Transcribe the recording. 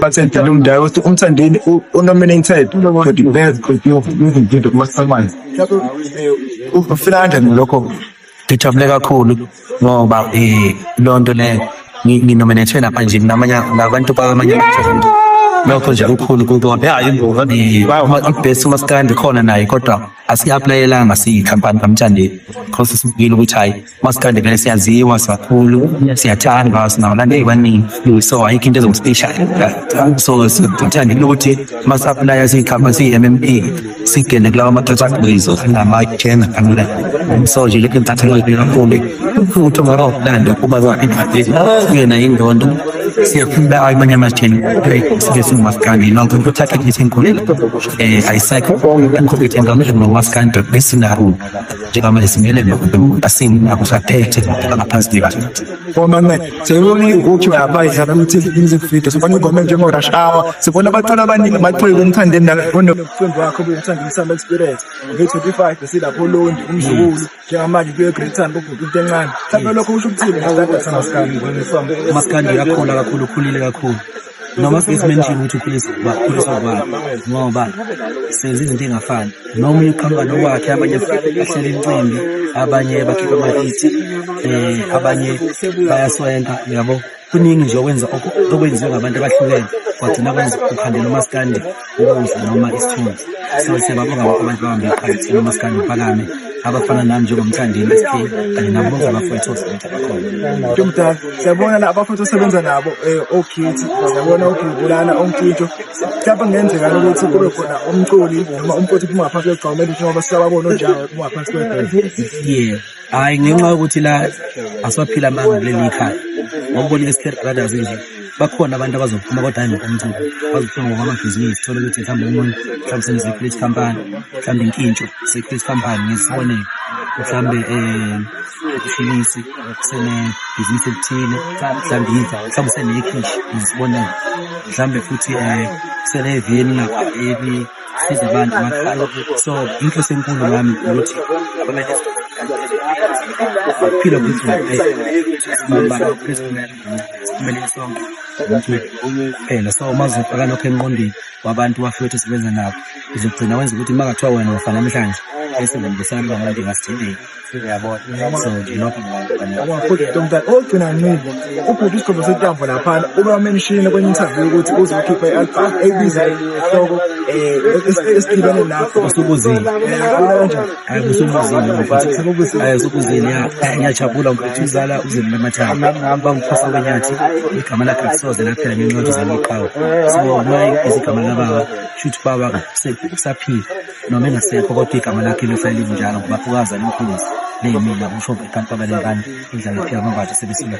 Bathendile umndaka ukuthi uMthandeni u-nominated for the best producer music video kuMastermind. Ufila kanjani lokho? Ngijabule kakhulu ngoba loo nto leyo nginominethwe lapha nje namanye nabantu bakamanye amaqembu. Lokho nje kukhulu kukona. I-best umaskandi khona naye, kodwa asiyi-apply-elanga siyikhampani kaMthandeni because sibukile ukuthi hhayi, umaskandi vele siyaziwa kakhulu, siyathandwa, sinabalandeli abaningi, so ayikho into ezoku-special. So sithandile ukuthi masi-applya siyikhampani siyi-M M P singene kulawa ma-categories angama-10. So nje lokhu ngithatha kakhulu futhi ungakawulanda kuba kuyena indondo siyafunda amanye ama-10 sike singumaskandi nokho kuthatha kithi enkulu ayisekho inkulu ngamele nomaskandi besinabo njengamanje simele asinako saphethe ngaphansi kwethu. Ngoba siyabona ukuthi uyabayisa ukuthi music video, sibona ingoma njengo-Rush Hour, sibona abaculi abaningi abaculi uMthandeni onomcimbi wakho obuyuMthandeni Summer Experience nge-25 besilapho Olondi umzukulu njengamanje kuye Great Time kubhuka into encane. Mhlawumbe lokho kusho ukuthini nge-standard samaskandi? Umaskandi uyakhula kakhulu, ukhulile kakhulu, noma sike si-mention ukuthi ukhuliswa ukhuliswa ubani, ngoba senza izinto ey'ngafani nomunye uqhamuka nokwakhe. Abanye bahlela imicimbi, abanye bakhipha ama-hit, abanye bayaswenka, yabo. Kuningi nje okwenza okwenziwe ngabantu abahlukene kwagcina kwenza ukukhandela umaskandi ukudla noma isithunzi. So siyababonga abantu babambe iqhaza umaskandi uphakame, abafana nami njengoMthandeni SK kanye nabo bonke abafowethu osebenza bakhona. Ntomdala, siyabona la abafowethu osebenza nabo, oKhithi, siyabona oGibulana, oNkintsho. Mhlawumbe kungenzeka ukuthi kube khona umculi noma umfowethu uphuma ngaphansi kwegcama njengoba siyababona onjalo uphuma ngaphansi kwebhele. Yeah, hhayi, ngenxa yokuthi la asiwaphila amanga kuleli khaya, ngokubona i-SK Brothers nje bakhona abantu abazophuma, kodwa hayi ngokomculo, bazophuma ngokwamabhizinisi. Thola ukuthi mhlawumbe omunye mhlawumbe sene-security company, mhlawumbe inkintsho security company ngesibonelo, mhlawumbe uFilisi senebhizinisi elithile, mhlawumbe senekhishi ngesibonelo, mhlawumbe futhi seneveni lapha elisiza abantu emakhaya. So inhloso enkulu ngami ukuthi akuphila ukuthi kumele sonke kuphela. So uma uzofaka lokho engqondweni wabantu bafowethu esibenza nabo, uzogcina wenza ukuthi uma ngathiwa wena wafa namhlanje bese ngibisana abantu ngasithembeki, uyabona? So nje lokho. Futhi ntomdala, ogcina ncipho ubhuti isigqoko setambo laphana ube wa-mention kwenye interview ukuthi uzokhipha i-album ebiza isihloko esidibene nakho. Usubuzile. Kanjani? Hayi, usubuzile mfethu, hayi, usubuzile. Ya, ngiyajabula mfethu. Uzala uze namathanga bangiphosa kwenyathi, igama lakhe alisoze laphela ngenxa yokuthi uzala iqhawe. So uma igama lababa shuthi baba usaphila noma engasekho, kodwa igama lakhe lihlala linjalo ngoba ukazala inkunzi leyimina usho kanti baba lengane indlela ephila ngoba sebesuka.